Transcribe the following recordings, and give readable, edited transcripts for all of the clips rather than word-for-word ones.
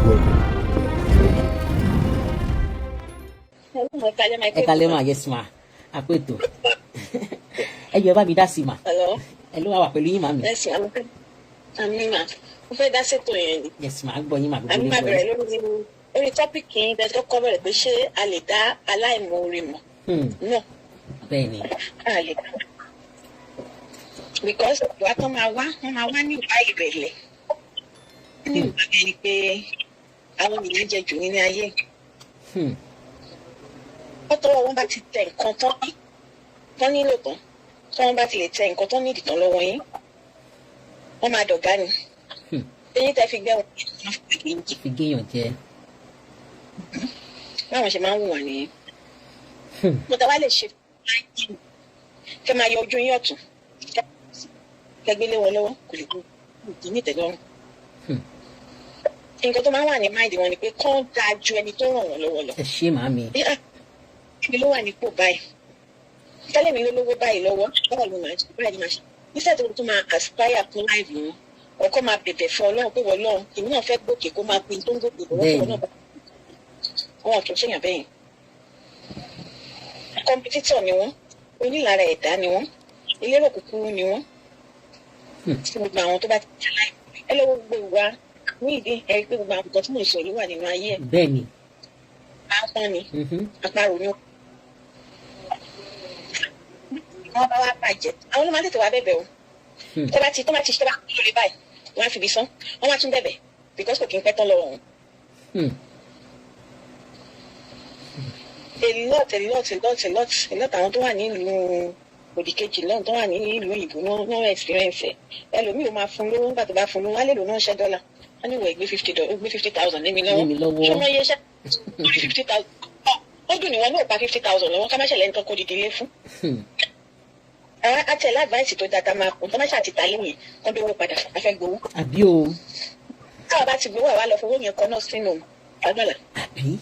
Welcome. Thank you. Ẹ kalẹ́ mà. Yes ma, àpètò ẹ jọ̀ọ́, ẹ bá mi dá sí ma. Hello. Ẹ ló wà wà pẹ̀lú yín, màmí. Ẹ̀sìn àmì mà. Mo fẹ́ dá sétò yẹn ni. Yes ma, gbọ́ yín ma, gbogbo Àmì ilé máa gbọ́ bẹ̀rẹ̀ yín. lórí topic yín bẹ́ẹ̀ tó kọ́ bẹ̀rẹ̀ pé ṣé a lè dá aláìmoore mọ̀? No, Bẹ́ẹ̀ ni. a lè dá. Because ìwà tó máa wá, wọ́n máa wá ní ìwà ìrẹ̀lẹ̀. Ní ìwà bẹ́ẹ̀ ni pé àwọn ènìyàn jẹ jù nínú ayé. Wọ́n tọwọ́ wọn bá ti tẹ nǹkan tán tán nílò tán, tí wọ́n bá ti lè tẹ nǹkan tán nídìí tán lọ́wọ́ yín, wọ́n máa dọ̀gá ni. Eyín tẹ́ fi gbẹ́ wọn, wọ́n fi gbé yín jẹ. Fi géèyàn jẹ. Báwọn ṣe máa ń hùwà nìyẹn. Mo ta wá lè ṣe kẹ máa yọ ojú yín ọ̀tún kẹ gbélé wọn lọ́wọ́, kò lè kó ní ìtẹ́lọ́rùn. Nǹkan tó máa ń wà ní mind wọn ni pé kán dáa ju ẹni tó ràn wọ́n lọ́wọ́ lọ. Ẹ ṣé, màmí. Bí, ah, mi ló wà nípò báyìí tẹ́lẹ̀, mi ló lówó báyìí lọ́wọ́, báwo ni màá ṣe, báyìí ni màá ṣe, níṣẹ́ tó tún máa aspire fún life wọn, ọkọ máa bẹ̀bẹ̀ fún Ọlọ́run pé wọ́n lọ́run, èmi náà fẹ́ gòkè, kó máa pin tó ń gòkè lọ́wọ́ fún Ọlọ́run. Wọn kì í ṣèyàn bẹ́yẹn. Competitor ni wọ́n, onílára ẹ̀dá ni wọ́n, elérò kúkúrú ni wọ́n. Tí gbogbo àwọn tó bá ti jẹ́ láì ẹ lọ́wọ́ gbogbo ìwà ní ìdí ẹ rí pé gbogbo àwọn nǹkan tí mò ń sọ yìí wà nínú ayé ẹ̀. Bẹ́ẹ̀ ni. Apọ́n ni, àparò ni wọ́n bá wá bàjẹ́, àwọn ló máa tètè wá bẹ̀bẹ̀ o. Tó bá ti ṣe, tó bá kú lórí báyìí, wọ́n á fi ibi sán, wọ́n wá tún bẹ̀bẹ̀ because kò kí n pẹ́ tán lọ́wọ́ wọn. A lot, a lot, a lot, a lot, a lot. Àwọn tó wà nílùú òdìkejì lọ́hùn, tó wà ní ìlú òyìnbó náà experience ẹ̀. Ẹlòmíì ò máa fún lówó, nígbà tó bá fún lówó, á lè lò náà ṣẹ́ dọ́là, wọ́n ní ìwọ̀ ìgbé $50, gbé 50,000 lé mi lọ́wọ́. Lé mi lọ́wọ́. Ṣé wọ́n yẹ iṣẹ́ lórí 50,000? Ó dùn ní wọn náà pa 50,000 lọ́wọ́, ká má ṣẹlẹ̀ nǹkan kó dìde lé fún. Á tẹ̀lé advice tó dáa tá a máa kún tó má ṣàtìta lẹ́yìn kán dówó padà, a fẹ́ gbowó. Àbí o. Káwa bá ti gbowó, àwa lọ fowó yẹn kọ́ náà sínú agbára. Àbí.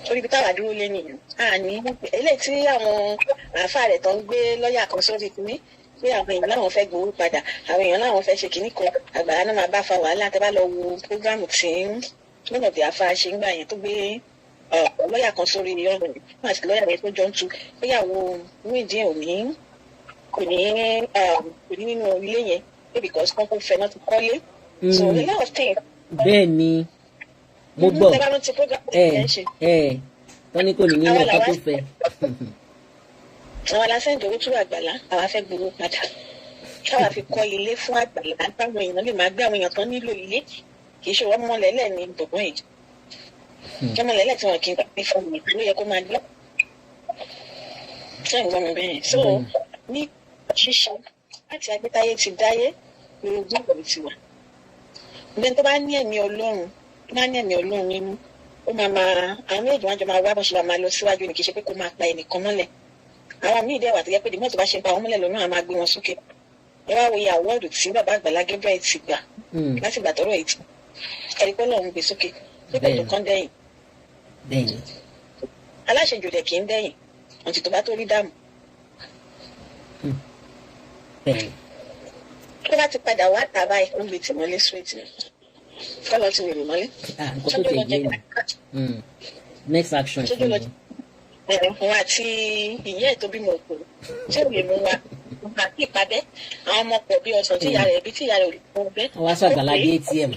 Torí ibi táwa dúró lé nìyẹn. Àní eléyìí tí àwọn àáfàá rẹ̀ tó ń gbé lọ́ọ̀yà kan sórí kínní pé àwọn èèyàn láwọn fẹ́ gbowó padà, àwọn èèyàn láwọn fẹ́ ṣe kínní kan, àgbàrá náà máa bá fa wàhálà. Tẹ́ bá lọ wo program tí one of the àáfàá ṣe ń gbà yẹn tó gbé lọ́ọ̀yà kan sórí ọ̀rọ̀ yẹn, wọ́n àti lọ́ọ̀yà yẹn tó jọ ń tu péyàwó Muyideen ò ní kò ní kò ní nínú ilé yẹn pé because kọ́kọ́ fẹ́ náà ti kọ́lé, so a lot of things. Bẹ́ẹ̀ ni, mo gbọ́. Tẹ́ bá rántí program ẹ yẹn ṣe. Ẹ tọ́ni kò ní nínú Àwọn ọ̀ká làwa tó fẹ́. Àwọn aláṣẹ ìdòwò tún Àgbàlá, àwa fẹ́ gbowó padà káwa fi kọ́ ilé fún Àgbàlá táwọn èèyàn lè máa gbé, àwọn èèyàn tán nílò ilé. Kì í ṣe wọ́n mọ̀lẹ́lẹ̀ ní bọ̀bọ̀ yìí, kí mọ̀lẹ́lẹ̀ tí wọn kì í gbà fún mi ló yẹ kó máa gbọ́. Ṣé ń gbọ́ mi bẹ́ẹ̀? So ní ṣíṣe láti agbétáyé ti dáyé, orogún ìwé ti wà. Ìgbẹ́ni tó bá ní ẹ̀mí Ọlọ́run, tó bá ní ẹ̀mí Ọlọ́run nínú, ó máa máa àwọn méjì wọn jọ máa wá bó ṣe máa lọ síwájú ni. Kì í ṣe pé kó máa pa ẹnìkan mọ́lẹ̀. Àwọn míì dẹ̀ wà tó yẹ pé dìmọ́ tó bá ṣe ń pa àwọn mọ́lẹ̀ lọ́nà, àwọn máa gbé wọn sókè. Ẹ wá wo iye award tí bàbá Àgbàlá Gabriel ti gbà láti ìgbà tọ́rọ̀ yìí ti ẹ̀rí pé Ọlọ́run gbé sókè pé kò tó kán dẹ́yìn. Bẹ́ẹ̀ ni. Aláṣejù dẹ̀ kì í dẹ́yìn ọ̀tí tó bá tó rí dààmú. Bẹ́ẹ̀ ni. Tó bá ti padà wá tà báyìí, ó ń gbé tì mọ́lé straight ni, kọ́lọ́ ti wèrè mọ́lé. Ah, nǹkan tó tẹ̀ yé ni. Next action Sójú fún lọ mi. Òun àti ìyá ẹ̀ tó bímọ òkú tí ò lè mú wa àti ìpàdé àwọn ọmọ pọ̀ bí ọsàn tí ìyá rẹ̀ bí tí ìyá rẹ̀ ò lè mú ọbẹ̀. Wọ́n wá sọ Àgbàlá dé ATM.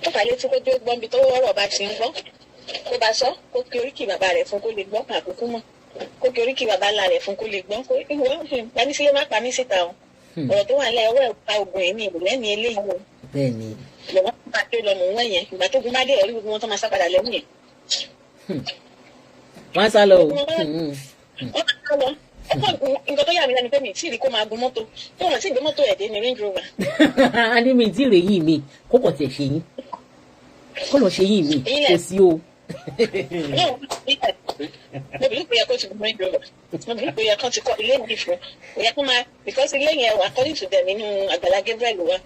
Tó fà létí kó dé gbọ́n bí tó ọ̀rọ̀ bá ti ń gbọ́, kó bá sọ, kó kí oríkì bàbá rẹ̀ fún kó lè gbọ́ àkókò mọ̀, kó kí oríkì bàbá ńlá rẹ̀ fún kó lè gbọ́, kó ìwọ pa mí sílé, má pa mí síta o. Ọ̀rọ̀ tó wà nílẹ̀, ọwọ́ ẹ̀ pa oògùn èmi ìlẹ́mìí eléyìí o. Bẹ́ẹ̀ ni. Lọ́wọ́ máa tó lọ mò ń wẹ̀yẹn. Ìgbà tó gun bá dé, ẹ̀rí gbogbo wọn tó máa sá padà lẹ́wọ̀n yẹn. Wọ́n á sá lọ o. Wọ́n máa sá lọ. Nǹkan tó yà mí lẹ́nu pé mi tí ì rí kó máa gun mọ́tò tí wọ́n sì gbé mọ́tò ẹ̀ dé ní Range Rover. A ní mi tí ì rè yín mi kó kàn tiẹ̀ ṣe yín, kó lọ ṣe yín mi kò sí o. Mo bí pé yẹ kó ti gun Range Rover, mo bí pé yẹ kó ti kọ́ ilé yìí fún, kò yẹ kó máa, because ilé yẹn according to them, inú Àgbàlá Gabriel wà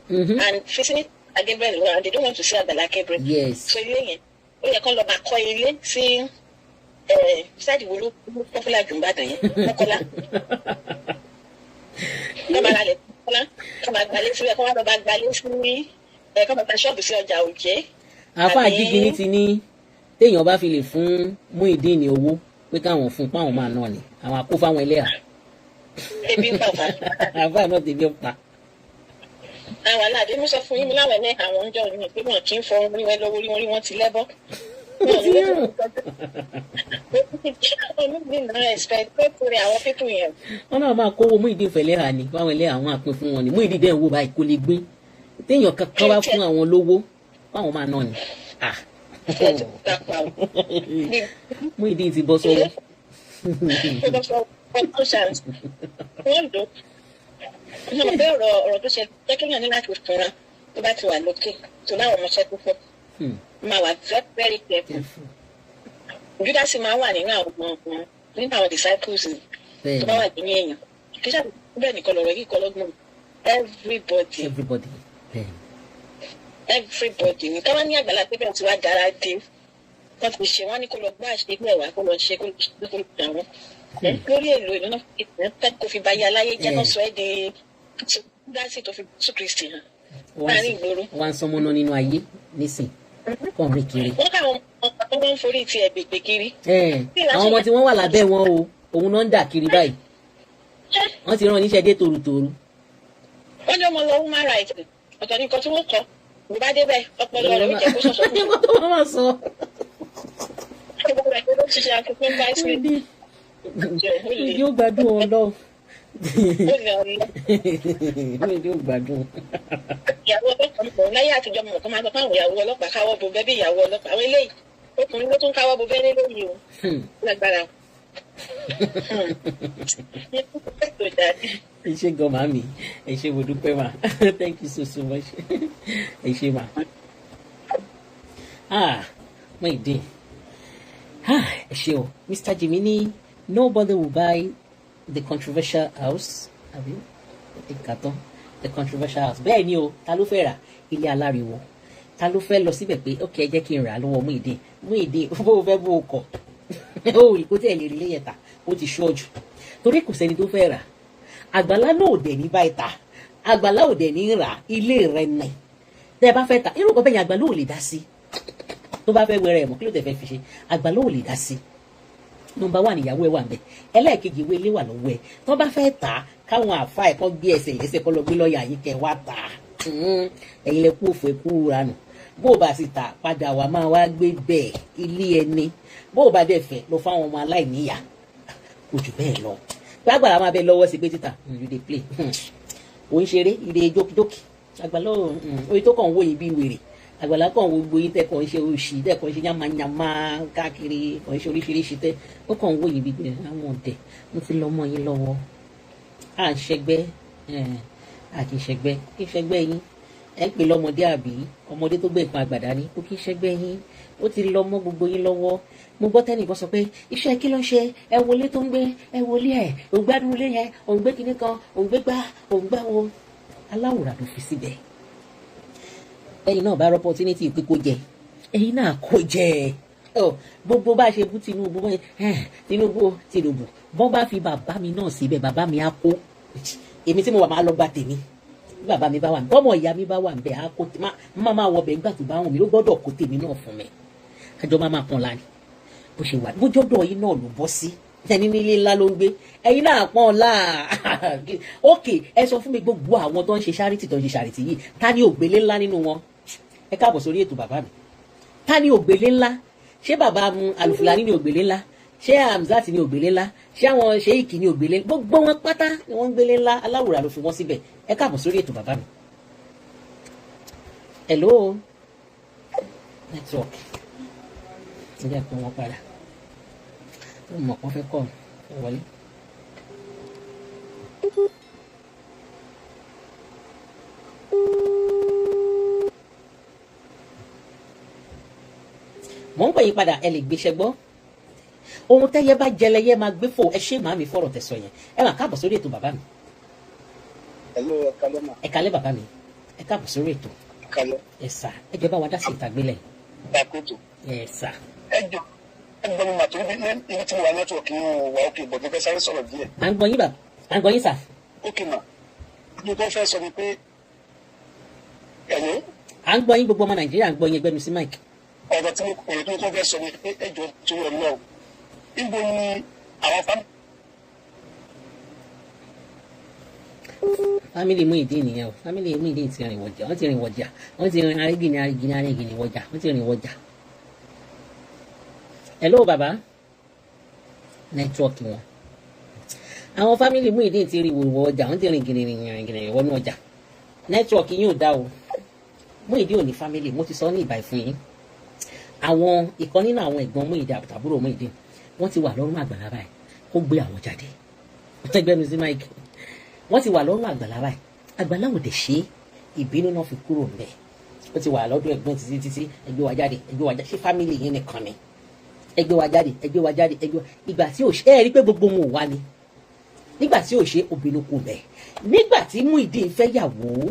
and vicinity Àgbàlá Gabriel wà, and they don't want to see Àgbàlá Gabriel. So ilé yẹn, ó yẹ kó lọ máa kọ́ ilé sí side wo ló popular jù n'Ìbàdàn yẹn? Mọ́kọ́lá. Kọ́ máa ralẹ̀ Mọ́kọ́lá, kọ́ máa gbalé síbẹ̀, kọ́ máa lọ bá gbalé sí Ẹ̀kọ́ bàtà ṣọ́ọ̀bù sí ọjà òjé. Àáfàá jígini ti ní téèyàn bá fi lè fún Muyideen ní owó pé káwọn fún páwọn máa ná ni àwọn àkó fáwọn ẹlẹ́yà. Ebi ń bàbá. Àáfàá náà ti fi pa. Àwọn aláàdé mi sọ fún yín mi láwọn ẹlẹ́yà àwọn oúnjẹ òní pé wọn kì í fọ orí wọn lọ́wọ́ orí wọn rí wọn ti lẹ́bọ́. Wọn náà máa kówó Muyideen fẹlẹ́ hà ní fáwọn ẹlẹ́yà àwọn àpín fún wọn ni Muyideen dẹ̀ ń wò báyìí kó lè gbé téèyàn kankan bá fún àwọn lówó fáwọn máa ná ni. Muyideen ti bọ́ sọ́wọ́. Ọ̀rọ̀ tó ṣe jẹ́ kéèyàn ní láti fúnra tó bá ti wà lókè tó láwọn ọmọọṣẹ́ tó fẹ́ máa wà very very careful. Judas máa wà nínú àwọn nínú àwọn disciples tó bá wà nínú èèyàn. Kí sáà bẹ́ẹ̀ nìkan lọ̀rọ̀ yìí kọ́ lọ́gbọ̀n. Everybody. Everybody. Everybody. Ní ká wá ní àgbàlá pé bẹ́ẹ̀ tí wàá dára dé. Wọ́n ti ṣe wọ́n ní kó lọ gbá àṣegbè ẹ̀wà kó lọ ṣe kó lọ ṣe kó lọ gbà wọ́n. Lórí èlò ìlú náà kó fi báyé aláyé jẹ́ náà sọ ẹ́ di Judas tó fi Jésù Kristi hàn. Láàárín ìgboro. Wọ́n á sọmọ náà nínú ayé nísìn kàn rìn kiri. Wọ́n káwọn ọmọ tó ń forí ti ẹ̀gbẹ̀gbẹ̀ kiri. Àwọn ọmọ tí wọ́n wà lábẹ́ wọn o, òun náà ń dà kiri báyìí. Wọ́n ti rán oníṣẹ́ dé torutoru. Wọ́n ní ọmọ lọ human rights ọ̀tọ̀ ní nǹkan tí wọ́n kọ́ bó bá débẹ̀ ọpọlọ rẹ̀ ó jẹ́ kó sọ̀sọ̀ kú. Nǹkan tó máa sọ. Ìdí ó gbádùn ọlọ́run. Ìdí ó gbádùn. Ìyàwó ọlọ́pàá láyé àtijọ́ mọ̀ kó máa sọ fáwọn ìyàwó ọlọ́pàá káwọ́ bo bẹ́ẹ̀ bí ìyàwó ọlọ́pàá àwọn eléyìí ọkùnrin ló tún káwọ́ bo bẹ́ẹ̀ lórí o lágbára. Ẹ ṣé gan màmí, ẹ ṣé mo dúpẹ́ mà, thank you so so much, ẹ ṣé mà. Ah, Muyideen, ah, ẹ ṣé o. Mr. Jimmy ní nobody will buy the controversial house, àbí ìkàtọ́ the controversial house. Bẹ́ẹ̀ ni o, ta ló fẹ́ rà ilé aláriwo? Ta ló fẹ́ lọ síbẹ̀ pé ok ẹ jẹ́ kí n rà lọ́wọ́ Muyideen? Muyideen bó o fẹ́ bó o kọ̀, ó rí kó tẹ̀ lè rí lẹ́yìn ta, ó ti ṣọ́ọ̀jù torí kò sẹ́ni tó fẹ́ rà. Àgbàlá náà ò dẹ̀ ní báyìí ta, àgbàlá ò dẹ̀ ní rà ilé rẹ̀ nì. Tẹ́ ẹ bá fẹ́ ta irú kan bẹ́ẹ̀ yẹn àgbàlá ò lè dá sí. Tó bá fẹ́ wẹrẹ ẹ̀ mọ́ kí ló tẹ̀ fẹ́ fi ṣe, àgbàlá ò lè dá sí. Nọ́mbà wà níyàwó ẹ wà ńbẹ̀, ẹlẹ́ẹ̀kejì ìwé ilé wà lọ́wọ́ ẹ. Tó bá fẹ́ ta káwọn àfa ẹ̀kọ́ gbé ẹsẹ̀ lẹ́sẹ̀ kọ́ lọ gbé lọ́ọ̀yà yìí kẹ́ wá ta. Ẹ̀yin lẹ kú òfò ẹ̀kú ranù. Bó o bá sì ta padà wà máa wá gbé bẹ́ẹ̀ ilé ẹni. Bó o bá dẹ̀ fẹ́ lọ fáwọn ọmọ aláìníyà kò jù bẹ́ẹ̀ lọ. Gbàgbàrà máa bẹ lọ́wọ́ sí pé títà you dey play ò ń ṣeré you dey jókìjókì. Àgbàlá oye tó kàn ń wò yín bí wèrè, àgbàlá kàn ń wo gbogbo yín tẹ́kọ̀ ń ṣe òṣì tẹ́kọ̀ ń ṣe yánmayánmá káàkiri kàn ń ṣe oríṣiríṣi tẹ́ ó kàn ń wò yín bí wèrè. Àwọn ọ̀dẹ̀ mo ti lọ mọ́ yín lọ́wọ́, à ń ṣẹgbẹ́, à kì í ṣẹgbẹ́, kì í ṣẹgbẹ́ yín. Ẹ ń pè lọ́mọdé àbí ọmọdé tó gbé nǹkan àgbàdá ní kó kì í ṣẹgbẹ́ yín, ó ti lọ mọ́ gbogbo yín lọ́wọ́. Mo gbọ́ tẹ́nìkan sọ pé iṣẹ́ kí ló ń ṣe, ẹ wọlé tó ń gbé, ẹ wọlé ẹ̀, òun gbádùn ilé yẹn, òun gbé kinní kan, òun gbé gbá, òun gbá wo. Aláwòrán ló fi síbẹ̀. Ẹ̀yin náà bá rọ opportunity pé kó jẹ, ẹ̀yin náà kó jẹ. Gbogbo bá ṣe bú Tinubu, Tinubu Tinubu, bọ́n bá fi bàbá mi náà síbẹ̀, bàbá mi á kó. Èmi tí mo wà máa lọ gba tèmi. Bàbá mi bá wà, bọ́mọ ìyá mi bá wà ńbẹ̀ á kó, má máa wọ bẹ̀ nígbà tó bá wùn mí, ó gbọ́dọ̀ kó tèmi náà fún mi. Àjọ máa máa pọn lánìí. Bó ṣe wà bójọ́dọ̀ yín náà ló bọ́ sí ẹni nílé ńlá ló ń gbé, ẹ̀yin náà pọ́n láà. Ok, ẹ sọ fún mi gbogbo àwọn tó ń ṣe charity tó ń ṣe charity yìí, ta ni ògbélé ńlá nínú wọn? Ẹ káàbọ̀ sórí ètò bàbá mi. Ta ni ògbélé ńlá? Ṣé bàbá Alufulani ni ògbélé ńlá? Ṣé Hamzat ni ògbélé ńlá? Ṣé àwọn Sheikh ni ògbélé? Gbogbo wọn pátá ni wọ́n ń gbélé ńlá. Aláwòrán ló fi wọ́n síbẹ̀. Ẹ káàbọ̀ sórí ètò bàbá mi. Hello, network ẹ jẹ́ pé wọ́n padà ó mọ̀ kó fẹ́ kọ́ ọ wọlé. Mò ń pè yín padà, ẹ lè gbéṣẹ́ gbọ́. Ohun tẹ́yẹ bá jẹlẹyẹ máa gbé fò. Ẹ ṣé màámi fọ̀rọ̀ tẹ̀sọ̀ yẹn. Ẹ máa káàbọ̀ sórí ètò bàbá mi. Hello, ẹ kálẹ́ mà. Ẹ kálẹ́ bàbá mi, ẹ káàbọ̀ sórí ètò. Ẹ kálẹ́. Ẹ sà, ẹ jẹ́ bá wa dá sí ìtàgbélẹ̀. Ẹ kóòtù. Ẹ sà. Ẹ jọ ẹ gbọ́ mi mà torí bí ibi tí mo wà nẹ́tíwọ̀kì yín ò wà ókè bọ̀ mo fẹ́ sáré sọ̀rọ̀ díẹ̀. À ń gbọ́ yín bàbá, à ń gbọ́ yín sà. Ókè mà, mo kọ́ fẹ́ sọ ni pé ẹ̀yìn. À ń gbọ́ yín, gbogbo ọmọ Nàìjíríà ń gbọ́ yín. Ẹgbẹ́nu sí mic. Ọ̀rọ̀ tí mo ọ̀rọ̀ tí mo kọ́ fẹ́ sọ ni pé ẹjọ́ tó yọ lọ, níbo ni àwọn family Family Muyideen nìyẹn o. Family Muyideen ti rìn wọjà, wọ́n ti rìn wọjà, wọ́n ti rìn arígìní arígìní arígìní wọjà, wọ́n ti rìn wọjà. Hello bàbá, network wọn. Àwọn family Muyideen ti rìn wọ ọjà, wọ́n ti rìn gìnìrìn gìnìrìn wọnú ọjà. Network yín ò dá o. Muyideen ò ní family, mo ti sọ ní ìbà ìfún yín. Àwọn ìkan nínú àwọn ẹ̀gbọ́n Muyideen àbúrò Muyideen, wọ́n ti wà lọ́rùn àgbàlá báyìí kó gbé àwọn jáde. Ẹgbẹ́nu sí mic. Wọ́n ti wà lọ́rùn àgbàlá báyìí, àgbàlá ò dẹ̀ ṣe é, ìbínú náà fi kúrò ńbẹ̀. Ó ti wà lọ́dọ̀ ẹ̀gbọ́n títí títí, ẹgbẹ́ wa jáde, ẹgbẹ́ wa jáde, ṣé family yín nìkan ni? Ẹgbẹ́ wa jáde, ẹgbẹ́ wa jáde, ẹgbẹ́ wa. Ìgbà tí ò ṣe é rí pé gbogbo wọn ò wá ni. Nígbà tí ò ṣe obìnrin kò bẹ̀. Nígbà tí Muyideen fẹ́ yàwó,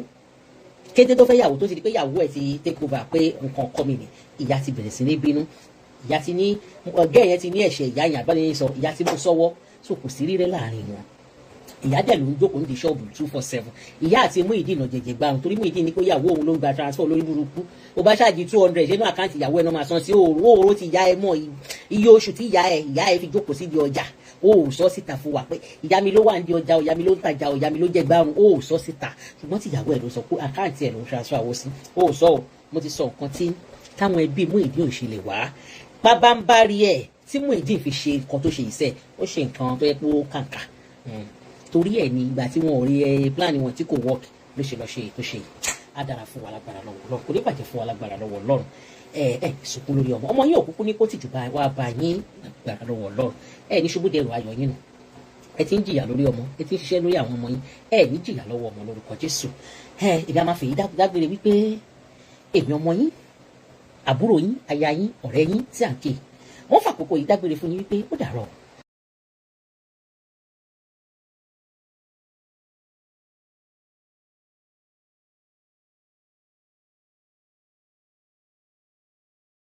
kété tó fẹ́ yàwó tó ti di pé yàwó ẹ̀ ti take over pé nǹkan ọkọ mi ni, ìyá ti bẹ̀rẹ̀ sí ní bínú. Ìyá ti ní ọ̀gá yẹn ti ní ẹ̀ṣẹ̀ ìyá yẹn àbálẹ̀ sọ, ìyá ti mú sọ́wọ́, so kò sí rírẹ́ láàrin wọn. Ìyá dẹ̀ ló ń jókòó ní ṣọ́ọ̀bù 247. Ìyá àti Muyideen náà jẹjẹ gbárùn torí Muyideen ní kó yàwó òun ló ń gba transfer lórí burúkú. Ó bá ṣáàjì 200 ṣẹ́nu àkáǹtì ìyàwó ẹ̀ náà máa san sí òòrùn òòrùn ti ìyá ẹ mọ́ iye oṣù tí ìyá ẹ fi jókòó sí di ọjà. Ó ò sọ síta fún wa pé ìyá mi ló wà ní ọjà, ìyá mi ló ń tajà, ìyá mi ló jẹ gbárùn, ó ò sọ síta. Ṣùgbọ́n tí ìyàwó ẹ̀ ló sọ pé àkáǹtì ẹ̀ ló ń transfer owó sí. Ó ò sọ ò, mo ti sọ nǹkan tí táwọn ẹbí Muyideen ò ṣe lè wá. Pábánbárí ẹ̀ tí Muyideen fi ṣe nǹkan tó ṣe ìṣe, ó ṣe nǹkan tó yẹ pé ó kàǹkà. Torí ẹ̀ ní ìgbà tí wọn ò rí ẹ plan wọn tí kò work ló ṣe lọ ṣe ètò ṣe. Á dára fún wa lágbára lọ́wọ́ Ọlọ́run, kò ní bàjẹ́ fún wa lágbára lọ́wọ́ Ọlọ́run. Ẹ ẹ sunkún lórí ọmọ, ọmọ yín òkúkú ní kó tìjú bá wa bá yín lágbára lọ́wọ́ Ọlọ́run. Ẹ ní ṣubú dẹrù ayọ̀ yín nù. Ẹ ti ń jìyà lórí ọmọ, ẹ ti ń ṣiṣẹ́ lórí àwọn ọmọ yín, ẹ ní jìyà lọ́wọ́ ọmọ lórúkọ Jésù. Ẹ ìgbà máa fèyí dágbére wípé èmi ọmọ yín, àbúrò yín, aya yín, ọ̀rẹ́ yín tí à ń ké, wọ́n fàkókò yìí dágbére fún yín wípé ó dàárọ̀.